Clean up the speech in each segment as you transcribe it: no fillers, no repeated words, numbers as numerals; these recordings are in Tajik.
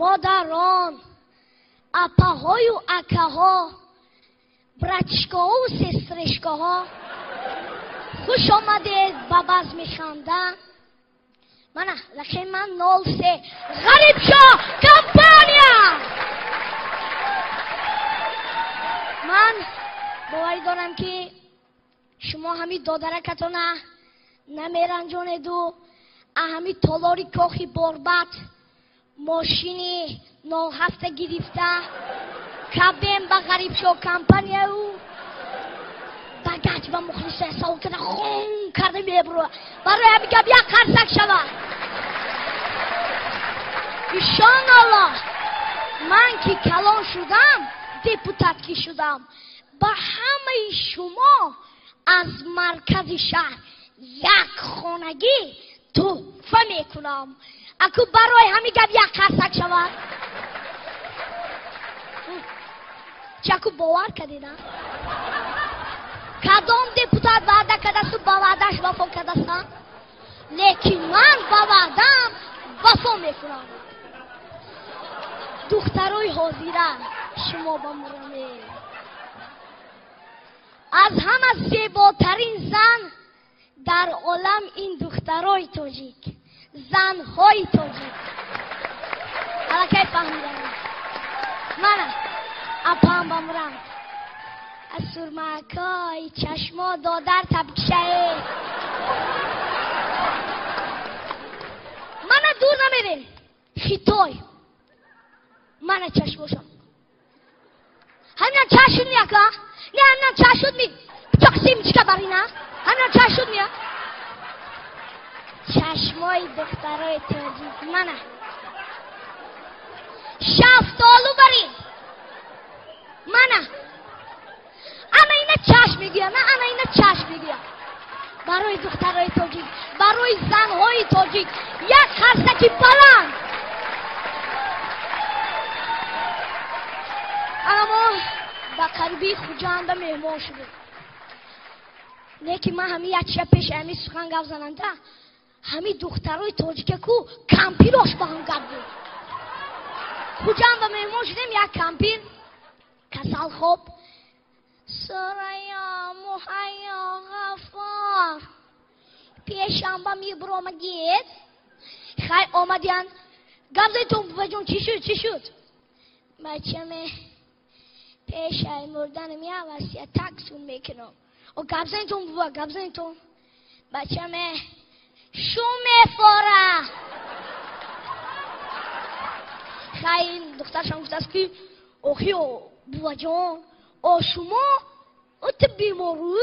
Модарон, апаҳою акаҳо, братишкаҳову сестришкаҳо, хуш омадед ба базми ханда. Мана рақами ман 03 Ғарибшо компания. Ман боварӣ дорам, ки шумо ҳами додаракатона намеранҷонеду ҳами толори кохи борбат мошини 07 гирифта кабем ба Ғарибшо компанияю ба гач ба мухлисоя савол карда хун карда мебуро. Барои ҳами гап як қарсак шава. Ишоналлоҳ, ман ки калон шудам, депутат ки шудам, ба ҳамаи шумо аз маркази шаҳр як хонагӣ тӯҳфа мекунам. Аку барои ҳамин гап як қарсак шавад. Чаку бовар кардеда? Кадом депутат ваъда кардасту ба ваъдааш вафо кардаста? Лекин ман ба ваъдаам вафо мекунам. Духтарои ҳозира, шумо ба мураме. Аз ҳама зеботарин зан дар олам ин духтарои тоҷик, занҳои тоҷик. Аллакай фаҳмидам. Мана апам ба мурам. Аз сурмакҳои чашмо додар табкишае. Мана дур намерем. Хитой. Мана чашмошам. Ҳамина чашуд мияка? Не, ҳамина чашуд ми. Пичоқси мичка барина? Ҳамина чашуд мия? Чашмои духтарои тоҷик. Мана. Шафтолу барин. Мана. Ана ина чашм мегӯя, на ана ина чашм мегӯя. Барои духтарои тоҷик, барои занҳои тоҷик як қарсаки баланд. Ана мо ба қариби Хуҷанда меҳмон шудем. Лекин ман ҳами як чия пеши ҳами сухан гап зананда, ҳами духтарои тоҷика ку кампирош ба ҳам гап буд. Хуҷанда меҳмон шудем, як кампир касал хоб. Сарая Муҳайё Ғаффор пешамба мебуромадед. Хай омадиян. Гап задитон, бабаҷон, чӣ шуд, чӣ шуд? Бачаме пешаи мурданам як васия таксун мекунам. О гап занитон, баба, гап занитон. Бачаме шу мефора. Хай духтаршам гуфтааст, ки охи бабаҷон, о шумо о ту бемору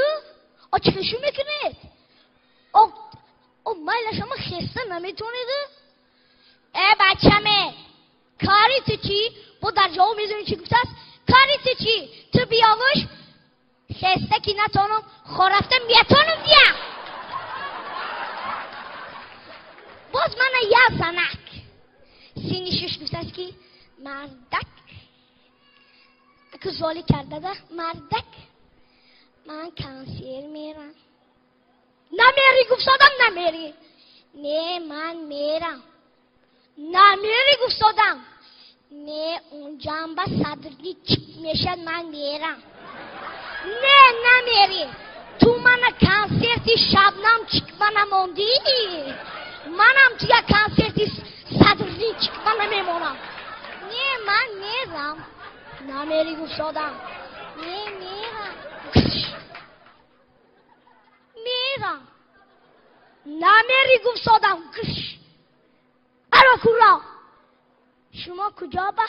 о чӣ шу мекунед? О майлашама хеста наметонед? Э бачаме, кори ту чӣ? Бо дар ҷавоб медонӣ чӣ гуфтааст? Кори ту чӣ? Ту биёвуш хеста ки натонам, хорафта метонам дия. Боз мана як занак синни шуш гуфтааст, ки мардак аку золӣ кардада, мардак ман консер мерам. Намери гуфтодам, намери. Не, ман мерам. Намери гуфтодам. Не, унҷамба садрни чик мешад, ман мерам. Не, намери. Ту мана консерти Шабнам чикма намондӣ, манам туя консерти Садрни чикма намемонам. Не, ман мерам. Намери гуфтодам. Не, мерам. Мерам. Намери гуфтодам. Ара кура. Шумо куҷо ба?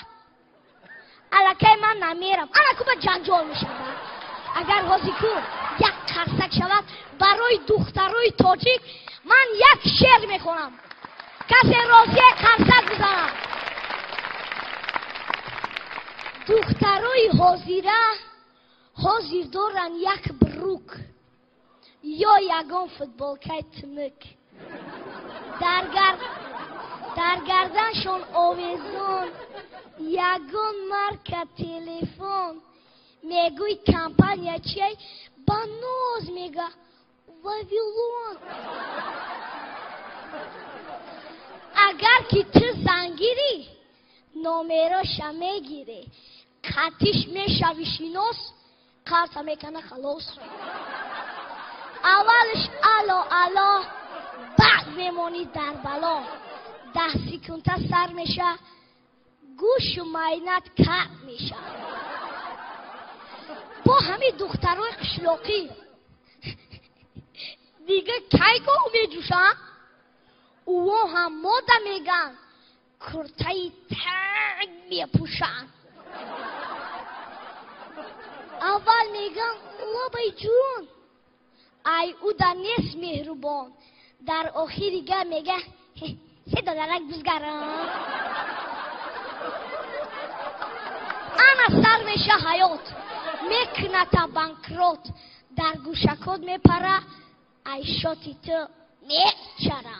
Аллакай ман намерам. Ана ку ба ҷанҷол мешавад. Агар ҳозир ку як қарсак шавад барои духтарои тоҷик, ман як шеър мехонам. Касе розие қарсак бизанад. Духтарои ҳозира ҳозир доранд як брук ё ягон футболкаи тунук. Дар гарданшон овезон ягон марка телефон. Мегӯй компания чиай, ба ноз мега Вавилон. Агар ки ту зангирӣ, Номероша мегире, қатиш мешави шинос, қарта мекана халос. Аввалш ало ало, баъд мемонӣ дар бало. 10 секунда сар меша, гӯшу майнат кар меша. Бо ҳамин духтарои қишлоқӣ дига кай гоҳ меҷӯшанд? Ӯо ҳам мода меган, куртаи танг мепӯшанд. Аввал меган лобай ҷун, ай уда нест меҳрубон. Дар охири гап мега се додарак бизгарам. Ана сар меша ҳаёт, мекуната банкрот, дар гӯшакот мепара, ай шоти ту мечара.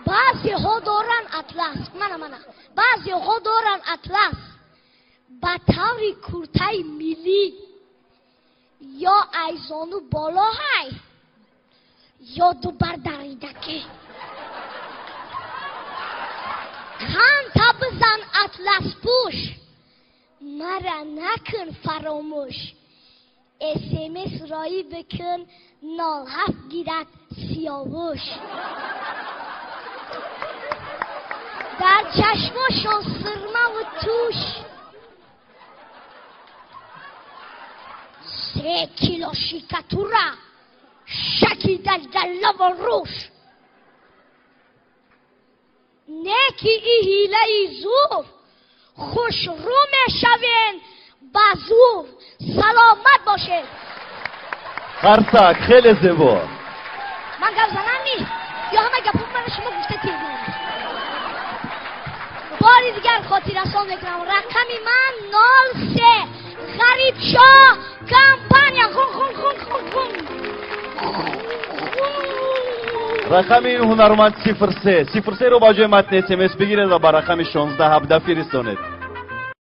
Баъзеҳо доранд атлас, мана мана, баъзеҳо доранд атлас ба таври куртаи миллӣ, ё айзону боло ҳай, ё дубар даридакӣ. Қанта бизан атласпӯш, мара накун фаромӯш. СМС роӣ бикун, 07 гирад сиёвуш. Дар чашмошон сирмаву туш, 3 кило шикатура шакида галлаву рӯш. Неки и ҳилаи зур, хушрӯ мешавем ба зур. Саломат бошед. Қарсак, хеле зебо. Ман гап занам ни? Ё ҳама гапо мана шумо гуфта тирдем? Бори дигар хотиррасон мекунам, рақами ман 03, Ғарибшоҳ компания. Хун хун хун хун хун. Рақами ин ҳунарманд 03, 03-ро ба ҷои матни СМС бигиред ва ба рақами 1617 фиристонед.